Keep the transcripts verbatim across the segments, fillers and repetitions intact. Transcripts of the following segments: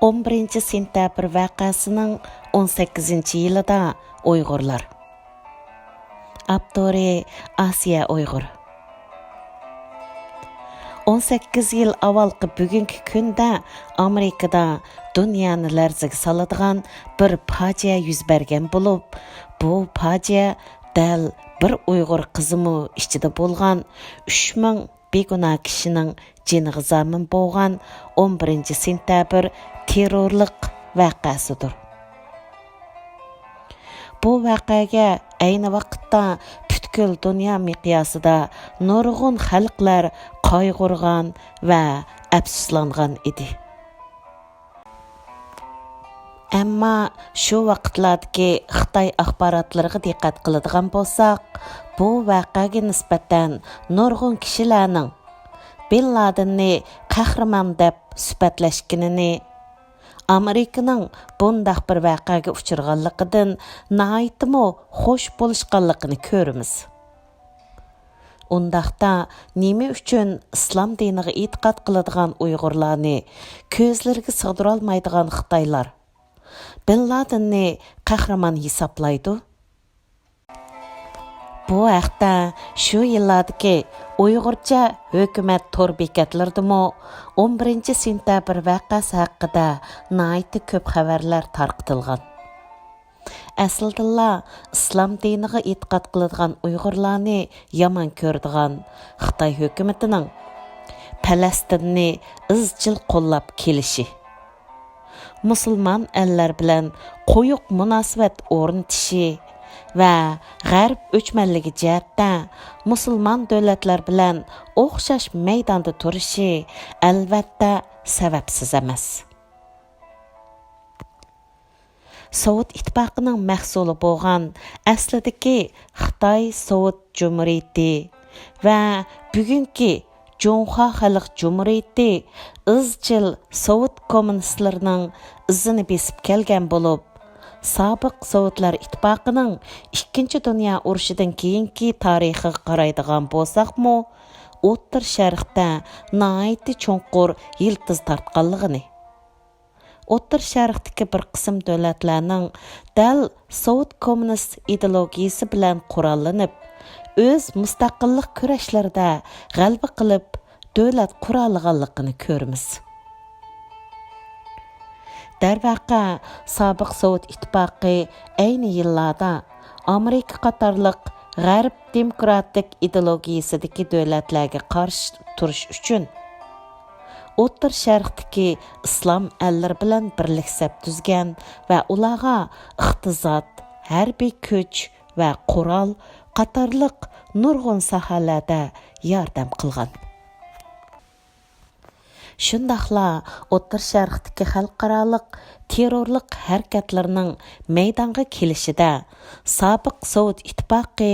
ئون بىرىنچى سېنتەبىر ۋەقەسىنىڭ ئون سەككىزىنچى يىلىدا ئۇيغۇرلار. ئاپتورى: ئاسىيە ئۇيغۇر. ئون سەككىز يىل ئاۋۋالقى بۈگۈنكى كۈندە ئامېرىكىدا دۇنيانى لەرزىگە سالىدىغان بىر پاجىئە يۈز بەرگەن بولۇپ، بۇ پاجىئە دەل بىر ئۇيغۇر قىزىمۇ ئىچىدە بولغان ئۈچ مىڭ بىگۇناھ كىشىنىڭ جېنىغا زامىن بولغان ئون بىرىنچى سېنتەبىر تېررورلۇق ۋەقەسىدۇر. بۇ ۋەقەگە ئەينى ۋاقىتتا پۈتكۈل دۇنيا مىقياسىدا نۇرغۇن خەلقلەر قايغۇرغان ۋە ئەپسۇسلانغان ئىدى. ئەمما شۇ ۋاقىتلاردىكى خىتاي ئاخباراتلىرىغا دىققەت قىلىدىغان بولساق، بۇ ۋەقەگە نىسبەتەن نۇرغۇن كىشىلەرنىڭ بىن لادىننى قەھرىمان دەپ سۈپەتلەشكىنىنى، ئامېرىكىنىڭ بۇنداق بىر ۋەقەگە ئۇچرىغانلىقىدىن ناھايىتىمۇ خوش بولۇشقانلىقىنى كۆرىمىز. ئۇنداقتا نېمە ئۈچۈن ئىسلام دىنىغا ئېتىقاد قىلىدىغان ئۇيغۇرلارنى كۆزلىرىگە سىغدۇرالمايدىغان خىتايلار بىن لادىننى قەھرىمان ھېسابلايدۇ؟ بۇ ھەقتە شۇ يىللاردىكى ئۇيغۇرچە ھۆكۈمەت تور بېكەتلىرىدىمۇ ئون بىرىنچى سېنتەبىر ۋەقەسى ھەققىدە ناھايىتى كۆپ خەۋەرلەر تارقىتىلغان. ئەسلىدىنلا ئىسلام دىنىغا ئېتىقاد قىلىدىغان ئۇيغۇرلارنى يامان كۆرىدىغان خىتاي ھۆكۈمىتىنىڭ پەلەستىننى ئىزچىل قوللاپ كېلىشى، مۇسۇلمان ئەللەر بىلەن قويۇق مۇناسىۋەت ئورنىتىشى ۋە غەرب ئۆچمەنلىكى جەھەتتە مۇسۇلمان دۆلەتلەر بىلەن ئوخشاش مەيداندا تۇرۇشى ئەلۋەتتە سەۋەبسىز ئەمەس. سوۋېت ئىتتىپاقىنىڭ مەھسۇلى بولغان ئەسلىدىكى خىتاي سوۋېت جۇمھۇرىيىتى ۋە بۈگۈنكى جۇڭخۇا خەلق جۇمھۇرىيىتى ئىزچىل سوۋېت كوممۇنىستلىرىنىڭ ئىزىنى بېسىپ كەلگەن بولۇپ، سابىق سوۋېتلار ئىتتىپاقىنىڭ ئىككىنچى دۇنيا ئۇرۇشىدىن كېيىنكى تارىخىغا قارايدىغان بولساقمۇ، ئوتتۇرا شەرقتە ناھايىتى چوڭقۇر يىلتىز تارتقانلىقىنى، ئوتتۇرا شەرقتىكى بىر قىسىم دۆلەتلەرنىڭ دەل سوۋېت كوممۇنىست ئىدېئولوگىيىسى بىلەن قوراللىنىپ، ئۆز مۇستەقىللىق كۈرەشلىرىدە غەلىبە قىلىپ، دۆلەت قۇرالىغانلىقىنى كۆرىمىز. دەرۋەقە، سابىق سوۋېت ئىتتىپاقى ئەينى يىللاردا ئامېرىكا قاتارلىق غەرب دېموكراتىك ئىدېئولوگىيىسىدىكى دۆلەتلەرگە قارشى تۇرۇش ئۈچۈن، ئوتتۇرا شەرقتىكى ئىسلام ئەللىرى بىلەن بىرلىك سەپ تۈزگەن ۋە ئۇلارغا ئىقتىساد، ھەربىي كۈچ ۋە قورال قاتارلىق نۇرغۇن ساھەلەردە ياردەم قىلغان. شۇنداقلا ئوتتۇرا شەرقتىكى خەلقئارالىق تېررورلۇق ھەرىكەتلىرىنىڭ مەيدانغا كېلىشىدە سابىق سوۋېت ئىتتىپاقى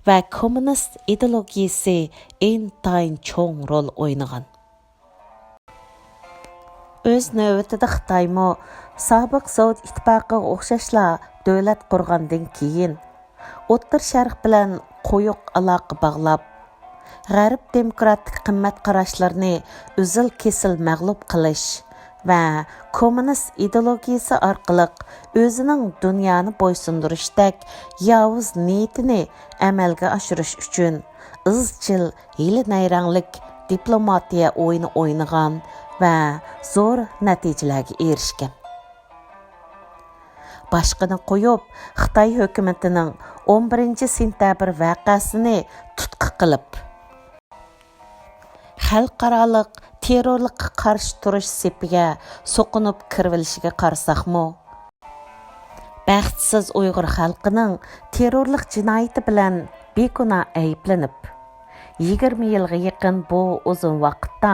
ۋە كوممۇنىست ئىدېئولوگىيىسى ئىنتايىن چوڭ رول ئوينىغان. ئۆز نۆۋىتىدە خىتايمۇ سابىق سوۋېت ئىتتىپاقىغا ئوخشاشلا دۆلەت قۇرغاندىن كېيىن، ئوتتۇرا شەرق بىلەن قويۇق ئالاقە باغلاپ، غەرب دېموكراتىك قىممەت قاراشلىرىنى ئۈزۈل-كېسىل مەغلۇپ قىلىش ۋە كوممۇنىست ئىدېئولوگىيىسى ئارقىلىق ئۆزىنىڭ دۇنيانى بويسۇندۇرۇشتەك ياۋۇز نىيىتىنى ئەمەلگە ئاشۇرۇش ئۈچۈن ئىزچىل ھىيلە-نەيرەڭلىك دىپلوماتىيە ئويۇنى ئوينىغان ۋە زور نەتىجىلەرگە ئېرىشكەن. باشقىنى قويۇپ، خىتاي ھۆكۈمىتىنىڭ ئون بىرىنچى سېنتەبىر ۋەقەسىنى تۇتقا قىلىپ، خەلقئارالىق تېررورلۇققا قارشى تۇرۇش سېپىگە سوقۇنۇپ كىرىۋېلىشىگە قارىساقمۇ، بەختسىز ئۇيغۇر خەلقىنىڭ تېررورلۇق جىنايىتى بىلەن بىگۇناھ ئەيىبلىنىپ، يىگىرمە يىلغا يېقىن بۇ ئۇزۇن ۋاقىتتا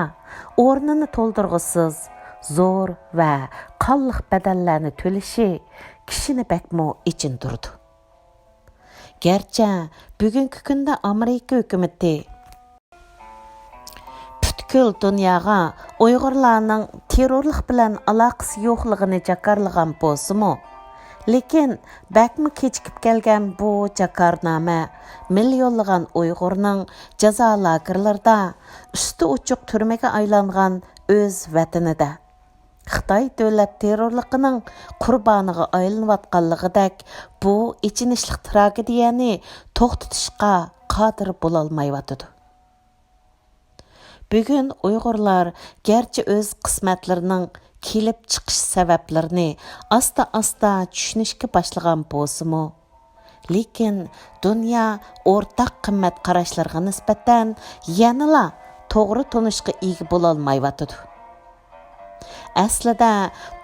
ئورنىنى تولدۇرغۇسىز زور ۋە قانلىق بەدەللەرنى تۆلىشى كىشىنى بەكمۇ ئېچىندۇرىدۇ. گەرچە بۈگۈنكى كۈندە ئامېرىكا ھۆكۈمىتى پۈتكۈل دۇنياغا ئۇيغۇرلارنىڭ تېررورلۇق بىلەن ئالاقىسى يوقلۇقىنى جاكارلىغان بولسىمۇ، لېكىن بەكمۇ كېچىكىپ كەلگەن بۇ جاكارنامە مىليونلىغان ئۇيغۇرنىڭ جازا لاگېرلىرىدا، ئۈستى ئوچۇق تۈرمىگە ئايلانغان ئۆز ۋەتىنىدە، خىتاي دۆلەت تېررورلۇقىنىڭ قۇربانىغا ئايلىنىۋاتقانلىقىدەك، بۇ ئېچىنىشلىق تراگېدىيەنى توختىتىشقا قادىر بولالمايۋاتىدۇ. بۈگۈن ئۇيغۇرلار گەرچە ئۆز قىسمەتلىرىنىڭ كېلىپ چىقىش سەۋەبلىرىنى ئاستا-ئاستا چۈشىنىشكە باشلىغان بولسىمۇ، لېكىن دۇنيا ئورتاق قىممەت قاراشلىرىغا نىسبەتەن يەنىلا توغرا تونۇشقا ئىگە بولالمايۋاتىدۇ. ئەسلىدە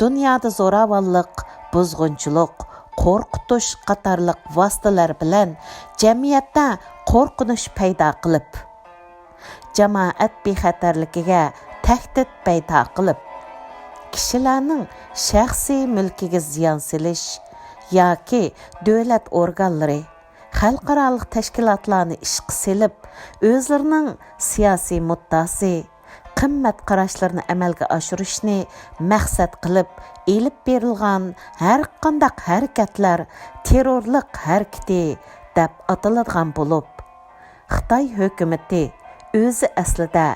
دۇنيادا زوراۋانلىق، بۇزغۇنچىلىق، قورقۇتۇش قاتارلىق ۋاسىتىلەر بىلەن جەمئىيەتتە قورقۇنچ پەيدا قىلىپ، جامائەت بىخەتەرلىكىگە تەھدىت پەيدا قىلىپ، كىشىلەرنىڭ شەخسىي مۈلكىگە زىيان سېلىش ياكى دۆلەت ئورگانلىرى، خەلقئارالىق تەشكىلاتلارنى ئىشقا سېلىپ، ئۆزلىرىنىڭ سىياسىي مۇددىئاسى، قىممەت قاراشلىرىنى ئەمەلگە ئاشۇرۇشنى مەقسەت قىلىپ ئېلىپ بېرىلغان ھەرقانداق ھەرىكەتلەر تېررورلۇق ھەرىكىتى دەپ ئاتىلىدىغان بولۇپ، خىتاي ھۆكۈمىتى ئۆزى ئەسلىدە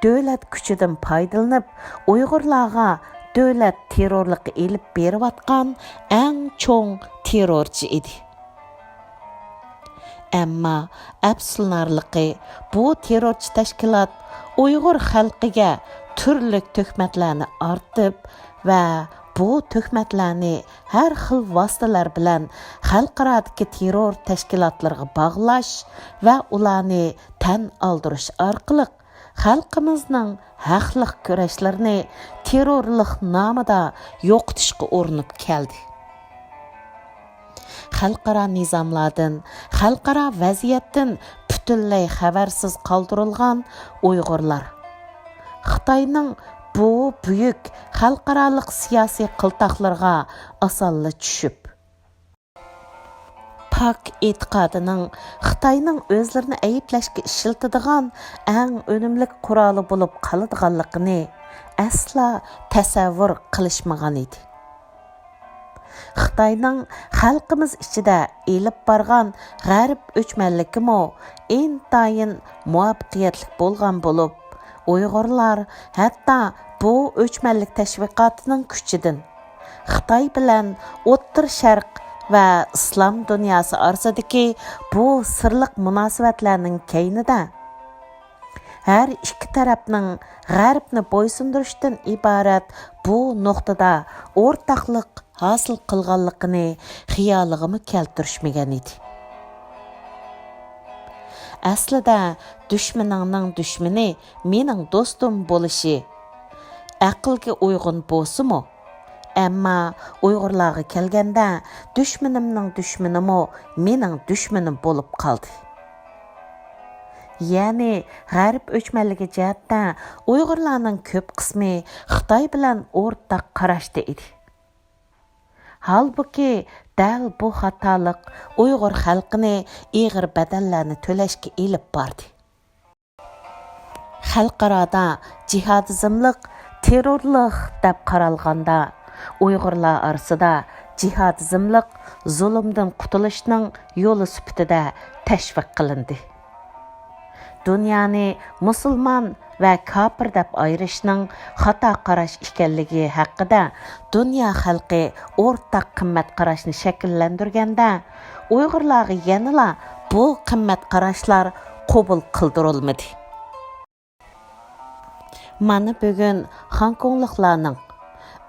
دۆلەت كۈچىدىن پايدىلىنىپ، ئۇيغۇرلارغا دۆلەت تېررورلۇقى ئېلىپ بېرىۋاتقان ئەڭ چوڭ تېررورچى ئىدى. ئەمما ئەپسۇسلىنارلىقى، بۇ تېررورچى تەشكىلات ئۇيغۇر خەلقىگە تۈرلۈك تۆھمەتلەرنى ئارتىپ ۋە بۇ تۆھمەتلەرنى ھەر خىل ۋاسىتىلەر بىلەن خەلقئارادىكى تېررور تەشكىلاتلىرىغا باغلاش ۋە ئۇلارنى تەن ئالدۇرۇش ئارقىلىق خەلقىمىزنىڭ ھەقلىق كۈرەشلىرىنى تېررورلۇق نامىدا يوقىتىشقا ئۇرۇنۇپ كەلدى. خەلقئارا نىزاملاردىن، خەلقئارا ۋەزىيەتتىن پۈتۈنلەي خەۋەرسىز قالدۇرۇلغان ئۇيغۇرلار خىتاينىڭ بۇ بۈيۈك خەلقئارالىق سىياسىي قىلتاقلىرىغا ئاسانلا چۈشۈپ، پاك ئېتىقادىنىڭ خىتاينىڭ ئۆزلىرىنى ئەيىبلەشكە ئىشلىتىدىغان ئەڭ ئۈنۈملۈك قورالى بولۇپ قالىدىغانلىقىنى ئەسلا تەسەۋۋۇر قىلىشمىغان ئىدى. خىتاينىڭ خەلقىمىز ئىچىدە ئېلىپ بارغان غەرب ئۆچمەنلىكىمۇ ئىنتايىن مۇۋەپپەقىيەتلىك بولغان بولۇپ، ئۇيغۇرلار ھەتتا بۇ ئۆچمەنلىك تەشۋىقاتىنىڭ كۈچىدىن، خىتاي بىلەن ئوتتۇرا شەرق ۋە ئىسلام دۇنياسى ئارىسىدىكى بۇ سىرلىق مۇناسىۋەتلەرنىڭ كەينىدە، ھەر ئىككى تەرەپنىڭ غەربنى بويسۇندۇرۇشتىن ئىبارەت بۇ نۇقتىدا ئورتاقلىق ھاسىل قىلغانلىقىنى خىيالىغىمۇ كەلتۈرۈشمىگەن ئىدى. ئەسلىدە دۈشمىنىڭنىڭ دۈشمىنى مېنىڭ دوستۇم بولۇشى ئەقىلگە ئۇيغۇن بولسىمۇ، ئەمما ئۇيغۇرلارغا كەلگەندە، دۈشمىنىمنىڭ دۈشمىنىمۇ مېنىڭ دۈشمىنىم بولۇپ قالدى. يەنى غەرب ئۆچمەنلىكى جەھەتتە ئۇيغۇرلارنىڭ كۆپ قىسمى خىتاي بىلەن ئورتاق قاراشتا ئىدى. ھالبۇكى، دەل بۇ خاتالىق ئۇيغۇر خەلقىنى ئېغىر بەدەللەرنى تۆلەشكە ئېلىپ باردى. خەلقئارادا جىھادىزملىق تېررورلۇق دەپ قارالغاندا، ئۇيغۇرلار ئارىسىدا جىھادىزملىق زۇلۇمدىن قۇتۇلۇشنىڭ يولى سۈپىتىدە تەشۋىق قىلىندى. دۇنيانى مۇسۇلمان ۋە كاپىر دەپ ئايرىشنىڭ خاتا قاراش ئىكەنلىكى ھەققىدە دۇنيا خەلقى ئورتاق قىممەت قاراشنى شەكىللەندۈرگەندە، ئۇيغۇرلارغا يەنىلا بۇ قىممەت قاراشلار قوبۇل قىلدۇرۇلمىدى. مانا بۈگۈن خوڭكوڭلۇقلارنىڭ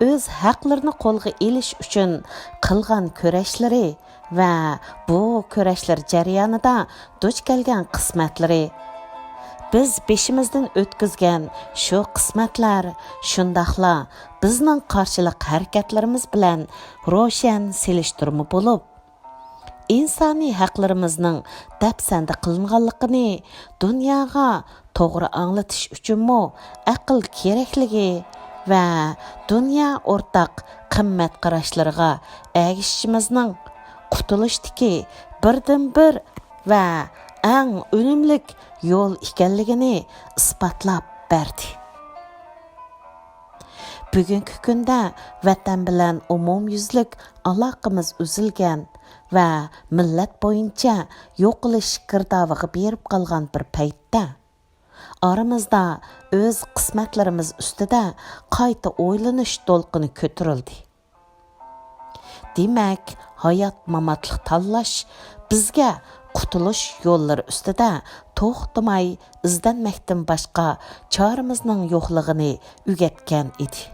ئۆز ھەقلىرىنى قولغا ئېلىش ئۈچۈن قىلغان كۈرەشلىرى ۋە بۇ كۈرەشلەر جەريانىدا دۇچ كەلگەن قىسمەتلىرى، بىز بېشىمىزدىن ئۆتكۈزگەن شۇ قىسمەتلەر شۇنداقلا بىزنىڭ قارشىلىق ھەرىكەتلىرىمىز بىلەن روشەن سېلىشتۇرما بولۇپ، ئىنسانىي ھەقلىرىمىزنىڭ دەپسەندە قىلىنغانلىقىنى دۇنياغا توغرا ئاڭلىتىش ئۈچۈنمۇ ئەقىل كېرەكلىكى ۋە دۇنيا ئورتاق قىممەت قاراشلىرىغا ئەگىشىشىمىزنىڭ قۇتۇلۇشتىكى بىردىنبىر ۋە ئەڭ ئۈنۈملۈك يول ئىكەنلىكىنى ئىسپاتلاپ بەردى. بۈگۈنكى كۈندە ۋەتەن بىلەن ئومۇميۈزلۈك ئالاقىمىز ئۈزۈلگەن ۋە مىللەت بويىچە يوقىلىش گىردابىغا بېرىپ قالغان بىر پەيتتە، ئارىمىزدا ئۆز قىسمەتلىرىمىز ئۈستىدە قايتا ئويلىنىش دولقۇنى كۆتۈرۈلدى. دېمەك، ھايات-ماماتلىق تاللاش بىزگە قۇتۇلۇش يوللىرى ئۈستىدە توختىماي ئىزدەنمەكتىن باشقا چارىمىزنىڭ يوقلۇقىنى ئۆگەتكەن ئىدى.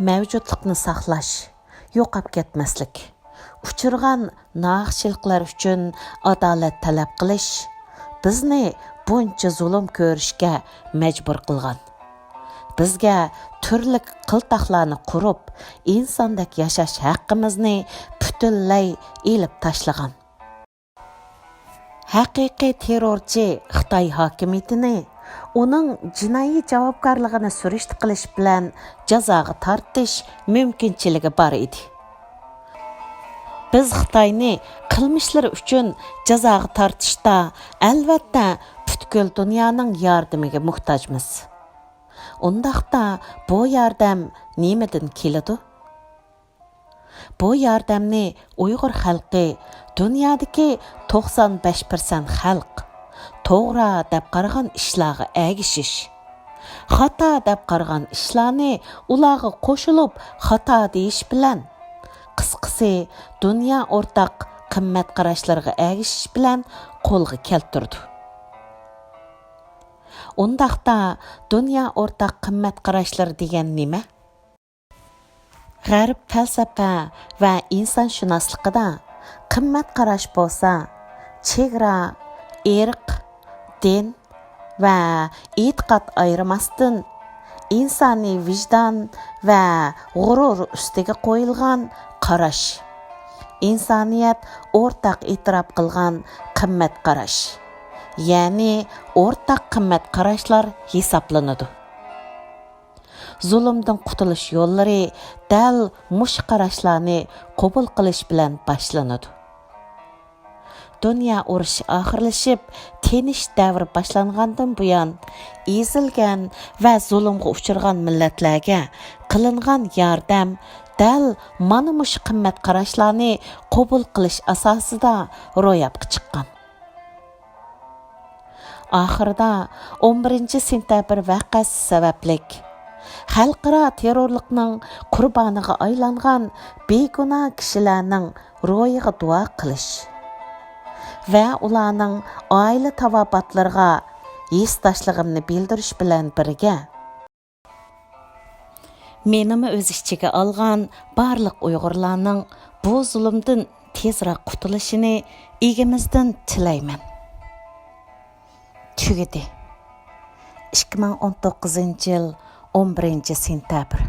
مەۋجۇتلۇقنى ساقلاش، يوقاپ كەتمەسلىك، ئۇچرىغان ناھەقچىلىقلار ئۈچۈن ئادالەت تەلەپ قىلىش بىزنى بۇنچە زۇلۇم كۆرۈشكە مەجبۇر قىلغان. بىزگە تۈرلۈك قىلتاقلارنى قۇرۇپ، ئىنساندەك ياشاش ھەققىمىزنى پۈتۈنلەي ئېلىپ تاشلىغان. ھەقىقىي تېررورچى خىتاي ھاكىمىيىتىنى ئۇنىڭ جىنايى جاۋابكارلىقىنى سۈرۈشتە قىلىش بىلەن جازاغا تارتىش مۇمكىنچىلىكى بار ئىدى. بىز خىتاينى قىلمىشلىرى ئۈچۈن جازاغا تارتىشتا، ئەلۋەتتە، پۈتكۈل دۇنيانىڭ ياردىمىگە موھتاجمىز. ئۇنداقتا بۇ ياردەم نېمىدىن كېلىدۇ؟ بۇ ياردەمنى ئۇيغۇر خەلقى، دۇنيادىكى توقسان بەش پىرسەنت خەلق توغرا دەپ قارىغان ئىشلارغا ئەگىشىش، خاتا دەپ قارىغان ئىشلارنى ئۇلارغا قوشۇلۇپ خاتا دېيىش بىلەن، قىسقىسى، دۇنيا ئورتاق قىممەت قاراشلىرىغا ئەگىشىش بىلەن قولغا كەلتۈرىدۇ. ئۇنداقتا، دۇنيا ئورتاق قىممەت قاراشلىرى دېگەن نېمە؟ غەرب پەلسەپە ۋە ئىنسانشۇناسلىقىدا قىممەت قاراش بولسا، چېگرا، ئىرق، دىن ۋە ئېتىقاد ئايرىماستىن، ئىنسانىي ۋىجدان ۋە غۇرۇر ئۈستىگە قويۇلغان قاراش، ئىنسانىيەت ئورتاق ئېتىراپ قىلغان قىممەت قاراش، يەنى ئورتاق قىممەت قاراشلار ھېسابلىنىدۇ. زۇلۇمدىن قۇتۇلۇش يوللىرى دەل مۇشۇ قاراشلارنى قوبۇل قىلىش بىلەن باشلىنىدۇ. دۇنيا ئۇرۇشى ئاخىرلىشىپ، تىنچ دەۋرى باشلانغاندىن بۇيان، ئېزىلگەن ۋە زۇلۇمغا ئۇچرىغان مىللەتلەرگە قىلىنغان ياردەم دەل مانا مۇشۇ قىممەت قاراشلارنى قوبۇل قىلىش ئاساسىدا روياپقا چىققان. ئاخىرىدا، ئون بىرىنچى سېنتەبىر ۋەقەسى سەۋەبلىك، خەلقئارا تېررورلۇقنىڭ قۇربانىغا ئايلانغان بىگۇناھ كىشىلەرنىڭ روھىغا دۇئا قىلىش ۋە ئۇلارنىڭ ئائىلە تاۋابىئاتلىرىغا ھېسداشلىقىمنى بىلدۈرۈش بىلەن بىرگە، مېنىمۇ ئۆز ئىچىگە ئالغان بارلىق ئۇيغۇرلارنىڭ بۇ زۇلۇمدىن تېزراق قۇتۇلۇشىنى ئىگىمىزدىن تىلەيمەن. تۈگىدى. ئىككى مىڭ ئون توققۇزىنچى يىل ئون بىرىنچى سېنتەبىر.